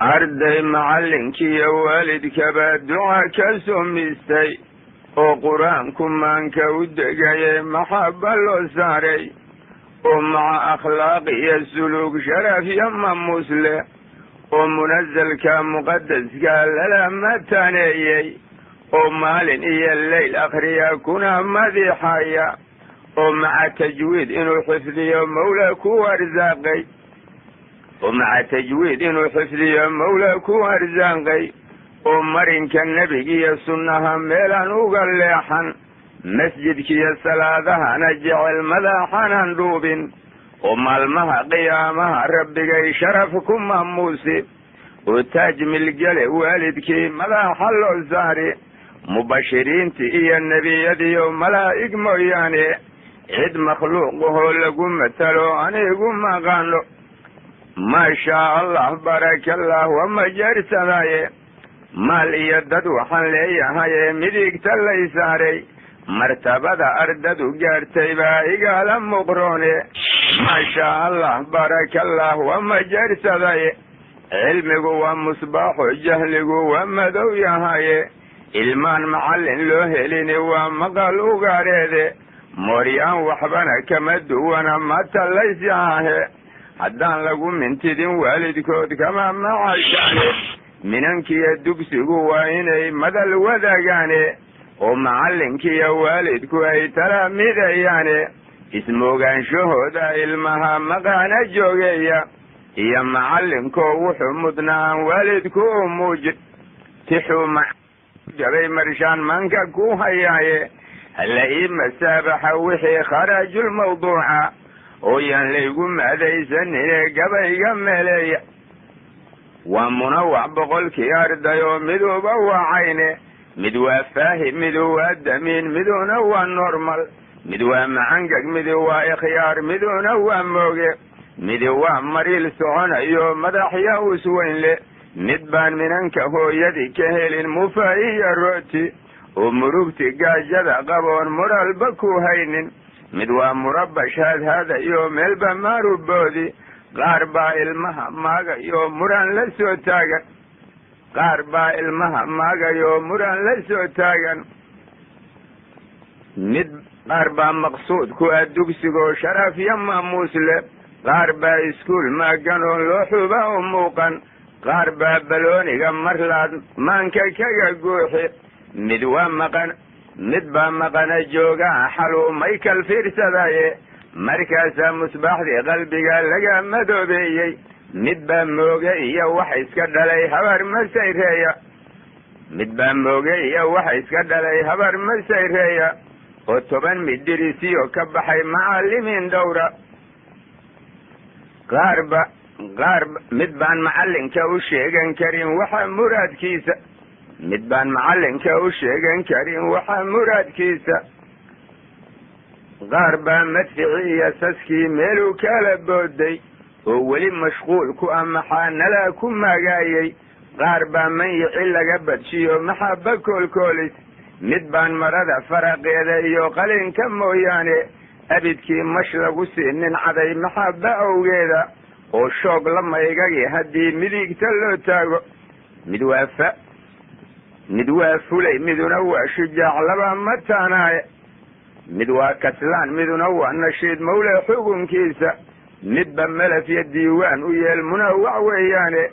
Arday macallinkiiyo waalidkaba duca ka sumistay oo Qur-aanku maanka u degayay, maxaba loo saaray oo maca akhlaaq iyo suluug, sharaf iyo maamuus leh, oo munasalka muqadaska lala mataneeyey, oo maalin iyo leyl akhriya kuna madiixaya, oo maca tajwiid inuu xifdiyo Mawla ku arsaaqay, oo maca tajwiid inuu xifdiyo Mawla ku arsaaqay, oo marinka nebigiyo sunnaha meelaan uga leexan, masjidkiyo salaadahana jecel, madaxanan dhuubin, oo maalmaha qiyaamaha Rabbigay sharaf ku maamuusi, oo taaj milgele waalidkii madaxa loo saari, mubashiriintii iyo nebiyadiyo malaa'ig mooyaane cid makhluuqahoo lagu matalo anigu maqaano. Maashaa Allah, barakallah, wama jeersadaye. Maal iyo dad waxaan leeyahaye midigta lay saaray, martabada ardadu gaartay baa igala muqroone. Maashaa Allah, barakallah, wama jeersadaye. Cilmigu waa musbaaxo, jahligu waa madow yahaye. Ilmaan macallin loo helini waa maqal ugaareede, mooryaan waxbana kama duwana matalaysyaahe. Haddaan lagu mintidin waalidkood kama macashaane. Minankiyo dugsigu waa inay madal wadaagaane, oo macallinkiyo waalidku ay talaamidayaane. Ismoogaansahooda ilmaha maqaana joogeeya iyo macallinkoo wuxuu mudnaan waalidku u muujin. Tixuu gabay marshaan manka ku hayaaye, hala ii masaabaxa wixii kharaajulmawduuca ooyaan laygu maadaysanine gabayga meeleeya. Waa munawac 100kii arday oo miduba wacayne. Mid waa faahim, midu waa damiin, miduna waa normal. Mid waa macangag, midu waa ikhyaar, miduna waa mooge. Midi waa mariil soconayo madaxya usweyn leh. Mid baan minanka hooyadii ka helin mufa iyo rooti, oo murugti gaajada qaboon muralba ku haynin. Mid waa murabash haadhaadayo meelba maaruboodi. Qaar baa ilmaha maagayo muran la soo taagan, qaar baa ilmaha maagayo muran la soo taagan. Mid qaar baa maqsuud ku ah dugsigoo sharaf iyo maamuus leh. Qaar baa iskuul maagan oon loo xuba u muuqan. Qaar baa balooniga marlaad maanka kaga guuxi. Mid waa maqan, mid baa maqana joogaa xaluu maykal fiirsadaye, markaasaa musbaaxdii qalbiga laga madoobeeyey. Mid baa mooge iyo wax iska dhalay habar masayreeya, mid baa mooge iyo wax iska dhalay habar masayreeya, oo 10 midirisiyo ka baxay macallimiin dhowra. Qaarba qaar mid baan macallinka u sheegan karin waxa muraadkiisa, mid baan macallinka u sheegan karin waxa muraadkiisa. Qaar baa madfici iyo saskii meeluu kala booday oo weli mashquul ku ah maxaa nalaa ku maagaayey. Qaar baa manyici laga badshiyo maxaba koolkoolis. Mid baan marada faraqeeda iyo qalinka mooyaane abidkii mash lagu siinin caday maxaba awgeeda, oo shoog la maygagi haddii midigta loo taago. Mid waa fa, mid waa fulay, miduna waa shujaac, laba mataanaaye. Mid waa kaslaan, miduna waa nashiid Mawle xukunkiisa. Midba melaf iyo diiwaan u yeel munawac weeyaane.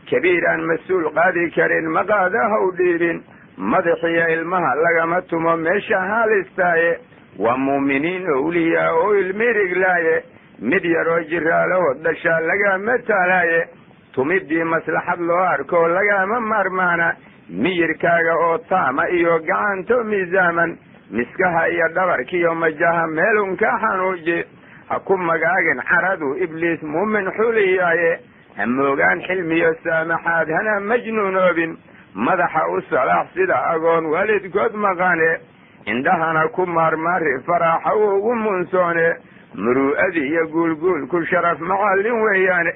Kabiir aan mas-uul qaadi karin maqaada haw dhiibin. Madaxiyo ilmaha lagama tumo meesha haalistaaye. Waa muuminiin owliyaa oo ilmiriglaaye. Mid yaroo jiraalahood dhashaa lagama taalaaye. Tumidii maslaxad loo arko lagama maarmaana. Miyirkaaga oo taama iyo gacanto miisaaman, miskaha iyo dhabarkiiyo majaha meelun ka xanuuji. Ha ku magaagin caradu Ibliis muumin xuliyaaye. Ha moogaan xilmiyo saamaxaad, hana majnuunoobin. Madaxa u salaax sida agoon waalidkood maqane. Indhahana ku maarmaari faraaxa ugu munsoone. Muruu'adii iyo guulguulku sharaf macallin weeyaane.